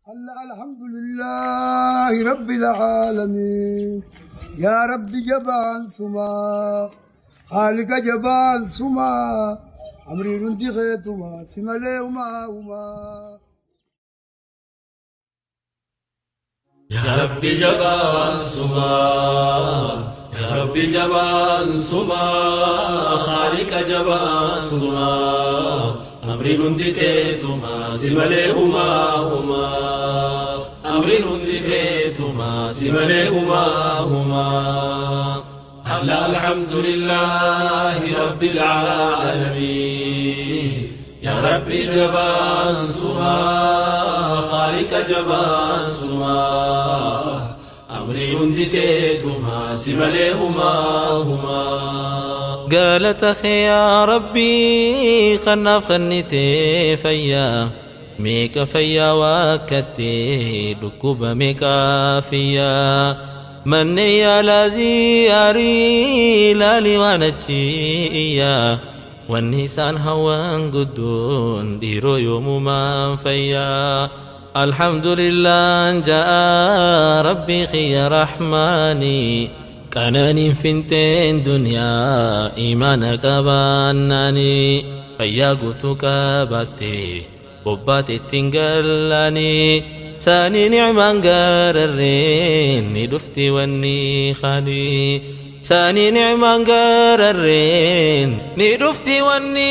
Allah alhamdulillahi rabbil aalamiin yaa rabbi jabaan sumaa khaalika jabaan sumaa amriin hundi keetumaa si malee humaa humaa. Ya Rabbi jabaan sumaa Ya Rabbi jabaan sumaa Khaaliqa jabaan sumaa Amriin hundi teetumaa si malee humaa humaa Amriin hundi teetumaa si malee humaa humaa Alla alhamdulillahi rabbil aalamiin Ya Rabbi jabaan sumaa Khaaliqa jabaan sumaa Amrii hundi teetumaa si malee humaa humaa. Galata kee yaa Rabbii kanaaf kennitee fayyaa meeqa fayyaa waakkattee dhukkuba meeqaa fiyyaa manneen yaalaa ziyaarii laalii waan achi iyyaa wanni isaan hawwan guddoon dhiiroo yoomumaan fayyaa alhamdulillaan ja'a rabbii kiyya rahmaanii qananiin finteen duniyaa imaana qabaannaanii fayyaa guutuu qabaatte bobbaate ittiin gallaanii saanii nicmaan gararreen ni dhufti wanni khaalii saanii nicmaan gararreen ni dhufti wanni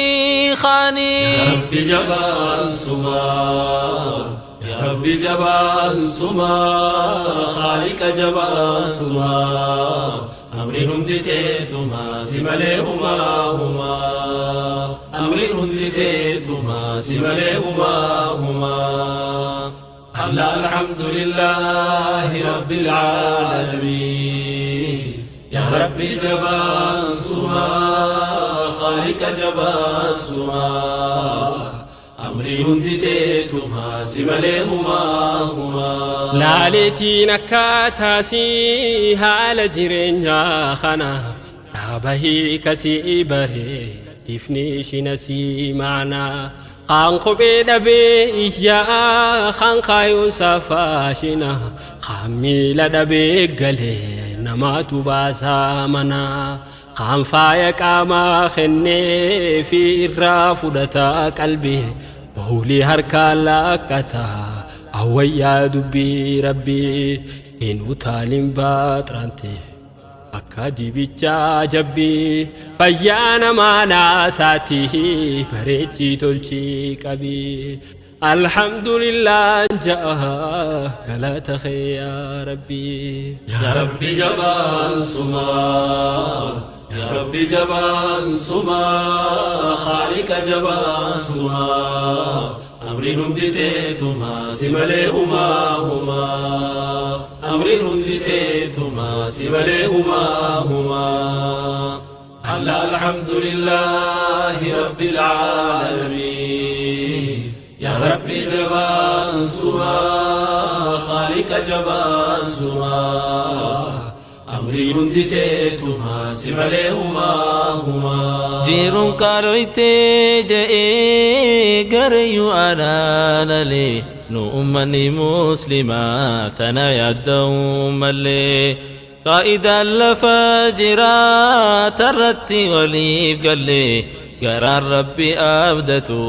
Ya khaanii. Rabbi jabaan sumaa Ya Rabbi jabaan sumaa Khaaliqa jabaan sumaa Amriin hundi teetumaa si malee humaa humaa Amriin hundi teetumaa si malee humaa humaa Alla alhamdulillahi rabbil aalamiin Ya Rabbi jabaan sumaa Khaaliqa jabaan sumaa Amrii hundi teetumaa si malee humaa humaa. Laaleetiin akkaataasii haala jireenyaa kana dhaaba hiikasii baree ifni ishina sii maanaa kaan kophee dhabee iyyaa kaan kaayuun safaashina kaan miila dhabee galee namaatu baasaa manaa kaan faaya qaamaa kennee fi irraa fudhataa qalbii bawlii harkaan laqqataa awwayyaa dubbii rabbii hin utaalin baaxiraante akka dibichaa jabbii fayyaa namaa naasaati bareechii tolchii qabii alhamdulillah ja'a galata kee yaa rabbii. Ya Rabbi jabaan sumaa Ya Rabbi jabaan sumaa Khaaliqa jabaan sumaa Amriin hundi teetumaa si malee humaa humaa Amriin hundi teetumaa si malee humaa humaa Alla alhamdulillahi rabbil aalamiin Ya Rabbi jabaan sumaa Khaaliqa jabaan sumaa Amrii hundi teetumaa si malee humaa humaa. Jiruun qaaloytee je'ee gareeyyuu alaalalee nu ummanni muslimaa tana yaadda'uu malee qaa'idaan lafa jiraa tarratti waliif gallee garaan rabbi abdatu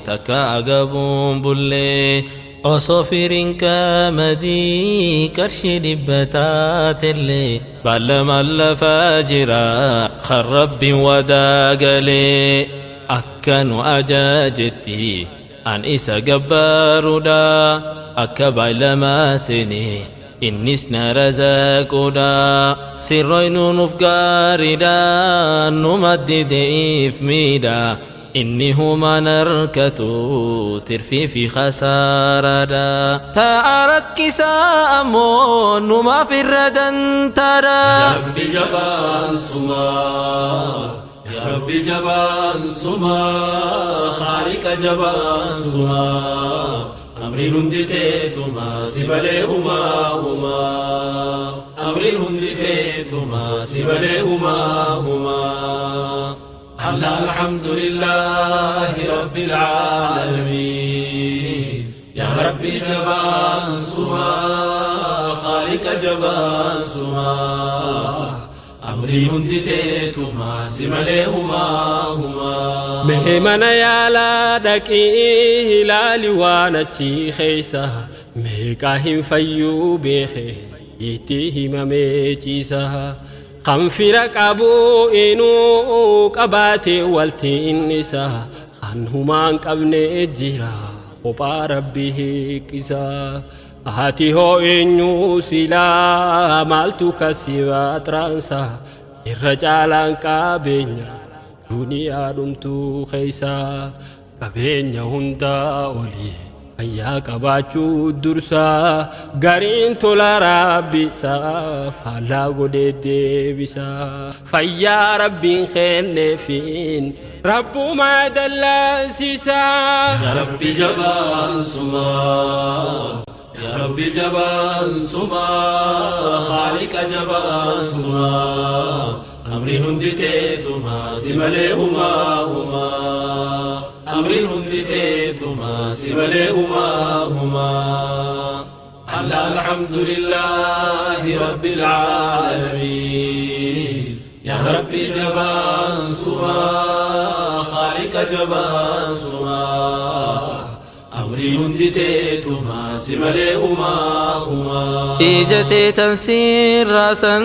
takka agabuun bullee osoo firiin qamadii qarshii dhibba taatellee baalamaan lafa jira kan rabbiin wadaa galee akka nu ajajetti an isa gabbaaruudha akka baalamaa seenee innis na razaquudha sirroynu nuuf gaariidha nu maddideef miidha inni humaan harkatu tirfii fi khasaaraadha ta'a rakkisaa ammoo numaaf irra dantaadha. Ya Rabbi jabaan sumaa Ya Rabbi jabaan sumaa Khaaliqa jabaan sumaa Amriin hundi teetumaa si malee humaa humaa Amriin hundi teetumaa si malee humaa humaa Alla alhamdulillahi rabbil aalamiin Ya Rabbi. Rabbi jabaan sumaa Khaaliqa jabaan sumaa Amrii hundi teetumaa si malee humaa humaa. Mee mana yaalaa dhaqii ilaali waan achi keessa meeqaa hin fayyuu beeke itti himamee ciisa. Kan fira qabu inuu qabaate walti innisa kan humaan qabne jira kophaa rabbi hiiqisa. Ati hoo eenyu silaa maaltu kasi baxraansa irra caalaan qabeenya duniyaa dhumtuu keessa qabeenya hundaa olii fayyaa qabaachuu dursa gariin tola rabbisaa faallaa godhee deebisa fayyaa rabbiin kenneefiin rabbumaa dallansiisa. Ya Rabbi jabaan sumaa Ya Rabbi jabaan sumaa Khaaliqa jabaan sumaa Amriin hundi teetumaa si malee humaa humaa Amriin hundi teetumaa si malee humaa humaa Allah alhamdulillahi rabbil aalamiin Ya Rabbi jabaan sumaa Khaaliqa jabaan sumaa Amrii hundi teetumaa si malee humaa humaa. Ija teetan siirraasan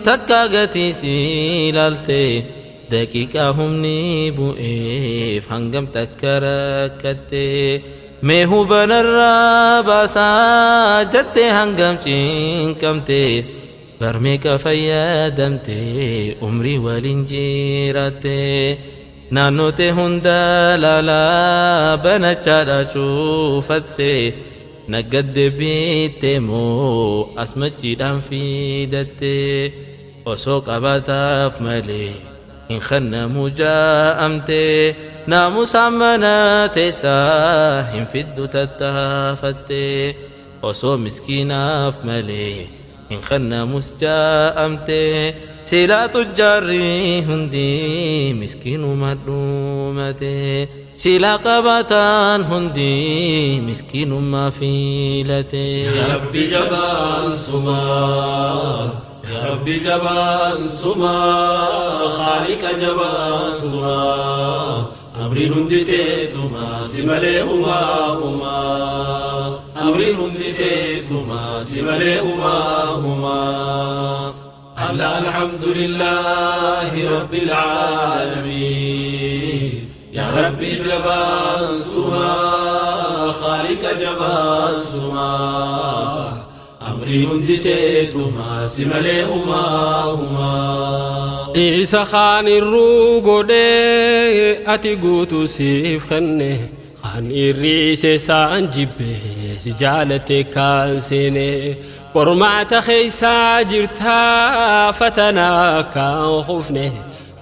takka gatii si ilaalte daqiiqaa humni bu'eef hangam takka rakkatte mee hubanarraa baasaa jette hangam cinqamte barmeeqa fayyadamte umrii waliin jiraatte naannoote hunda laalaa banachaadha cuufatte naggadde biitte moo asmachiidhaan fiidatte osoo qabaataaf malee hin kennamu jaa'amte naamusaan mana teessaa hin fiddu tattaafatte osoo miskiinaaf malee hin kennamus jaa'amte silaa tujjaarri hundi miskiinuma dhumate silaa qabaataan hundi miskiinummaa filate. Ya Rabbi jabaan sumaa Ya Rabbi jabaan sumaa Khaaliqa jabaan sumaa Amriin hundi teetumaa si malee humaa humaa Amriin hundi teetumaa si malee humaa humaa Allah alhamdulillahi rabbil aalamiin Ya Rabbi jabaan sumaa Khaaliqa jabaan sumaa Amrii hundi teetumaa si malee humaa humaa. Isa kaan irruu godhee ati guutuu siif kenne kan irriise isaan jibbe si jaalate kan seene qormaata keeysaa jirtaa fatanaa kan kufne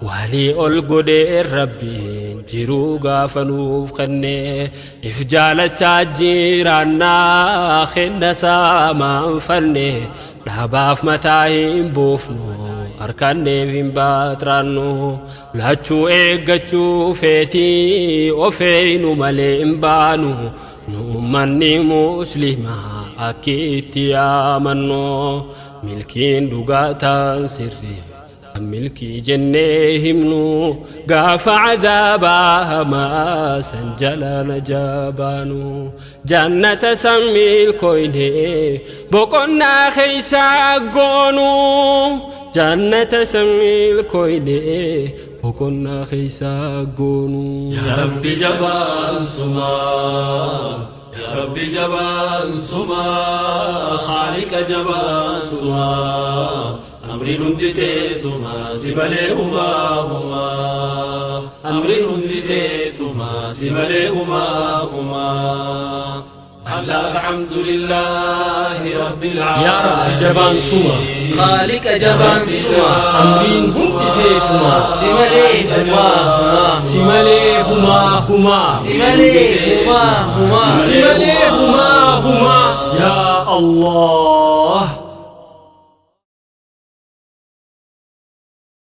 walii ol godhee rabbiin jiruu gaafa nuuf kenne if jaalachaa jiraannaa kenna saamaan fanne dhaabaaf mataa hin buufnu harkanneef hin baaxiraannu lachuu eeggachuu feetii ofeeynu malee hin baanu nu ummanni muslimaa akki itti yaamannu milkiin dhugaataan sirrii milkii jennee himnu gaafa cadaabaa hamaa san jala najabaanu jannata san milkoyne boqonnaa keeysaa goonu jannata san milkoyne boqonnaa keeysaa goonu. Ya Rabbi jabaan sumaa Ya Rabbi jabaan sumaa Khaaliqa jabaan sumaa Amriin hundi teetumaa si malee humaa humaa Amriin hundi teetumaa si malee humaa humaa Allah alhamdulillahi rabbil Yaa Rabbi jabaan suma Khaaliqa jabaan suma amriin hundi teetumaa si malee humaa humaa si malee humaa humaa si malee humaa humaa si malee humaa humaa yaa Allah.